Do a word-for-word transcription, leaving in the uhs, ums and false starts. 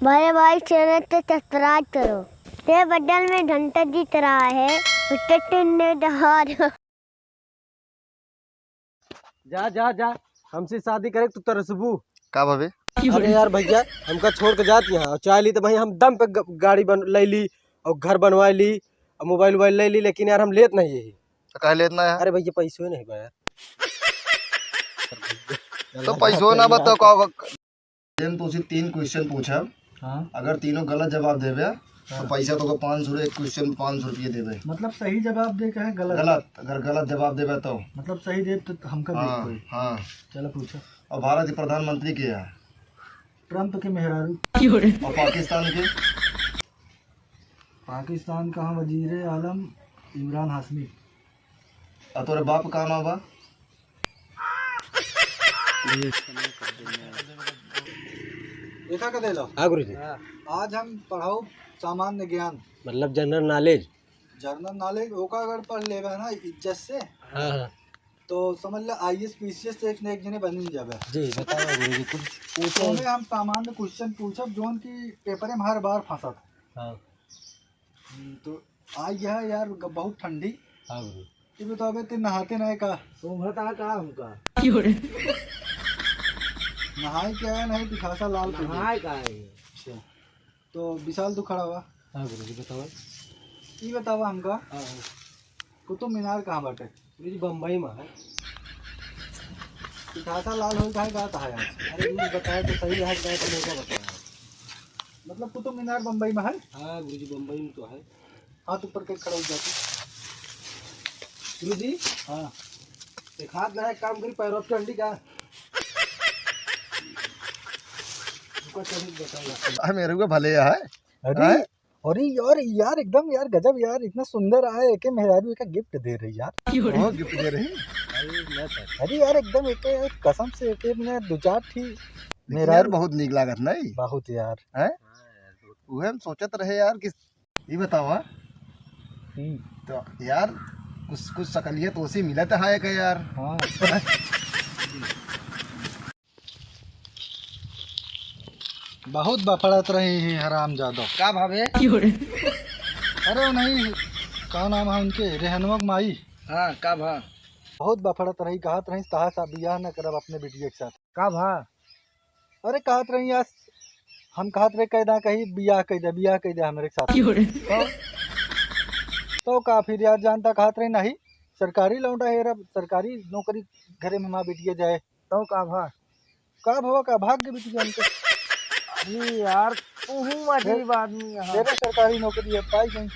मेरे भाई चैनल से सब्सक्राइब करो। ये बगल में घंटा दिख रहा है, उसे टिन ने दबा दो। जा, जा, जा, हमसे शादी करे तू तरसबू। का भाभी? अरे यार भैया, हमका छोड़ के जात यहाँ और चाह ली तो भाई हम दम पे ग-, गाड़ी बन, ले ली और घर बनवा ली और मोबाइल वोबाइल ले ली, लेकिन यार हम लेत नहीं यही। तो काहे लेत ना है? अरे भैया, पैसो नहीं बा यार। तो पैसो ना बा तो का होगा? हम तो उसे तीन क्वेश्चन पूछब। हाँ। अगर तीनों गलत जवाब देबे तो हाँ। पैसा तो पाँच सौ, एक क्वेश्चन पाँच सौ रुपये देबे। मतलब सही जवाब दे के है गलत? गलत, अगर गलत जवाब देबे तो। मतलब सही दे तो हमका हाँ, कोई। हाँ। चलो पूछो। और भारत के प्रधानमंत्री के है? ट्रंप के मेहरारू। और पाकिस्तान के? पाकिस्तान का वजीर आलम इमरान हाशमी। और तोरे बाप का नाम बा? देखा के देलो। हाँ गुरुजी। आज हम पढ़ाओ सामान्य ज्ञान। मतलब जनरल नॉलेज। जनरल नॉलेज ओका अगर पढ़ लेबे ना इज्जत से, हाँ, हाँ। तो समझ ले आईएएस पीसीएस से एक न एक जने बनी जाबे। जी, बताओ गुरुजी, कुछ पूछो। ओमे हम सामान्य क्वेश्चन पूछब, जौन की पेपर में हर बार फंसत। हाँ। हम्म, तो आ गया यार, ग-, बहुत ठंडी। हाँ गुरु। ये बताओ बे, ते नहाते नहीं का? सोंघता का हमका? नहाए क्या है, नहीं पिठासा लाल कर दे। नहाए का है? अच्छा, तो विशाल तू खड़ा हुआ। हाँ गुरु जी, बताओ। ये बताओ हमका, हाँ, हाँ। कुतुब मीनार कहाँ बाटे? गुरु जी, बम्बई में है। पिठासा लाल हो जाए, बात है आज। अरे गुरु जी, बताए तो सही है, बताए तो नहीं क्या बताया। मतलब कुतुब मीनार बम्बई में है? हाँ गुरु जी, बम्बई में तो है। हाथ ऊपर के खड़ा हो जाते। गुरु जी। हाँ। एक हाथ ना है, काम करी, पैरों पे हड्डी का। रुको, चलिए बताऊंगा। आ, मेरे को भले है। अरे, हैं? अरे यार, यार, एकदम यार, गजब यार, इतना सुंदर आए, एके मेहरारू एका गिफ्ट दे रही यार। क्यों रे? हाँ, गिफ्ट दे रही। अरे, ना सर। अरे यार, एकदम एके, एक कसम से एके में दो चार ठी लेकिन मेहरारू यार, बहुत नीक लागत नहीं? बहुत यार। हैं? उहे हम सोचत रहे यार कि ई बतावा, हम्म। तो यार, कुछ, कुछ सकलियत ओसी मिलत है का यार? हाँ। बहुत बफड़त रही हैं हरामजादो। का भावे? अरे वो नहीं, का नाम है उनके, रेहनवा के माई। हाँ, का भा? बहुत बफड़त रही, कहत रही, "तहा सा बियाह न करब अपने बिटिया के साथ।" का भा? अरे कहत रही यार, हम कहत रहे, "कह दा कहीं बियाह कह दे, बियाह कह दे हमरे साथ।" क्यों रे? तो, तो का फिर यार जानता कहत रही, "नहीं, सरकारी लौंडा है, अब सरकारी नौकरी घरे में हमार बिटिया जाए।" तो का भा? का भवा का भाग के बिटिया हमके? अरे यार, तू ही अजीब आदमी है। तेरे सरकारी नौकरी है, पाई गई।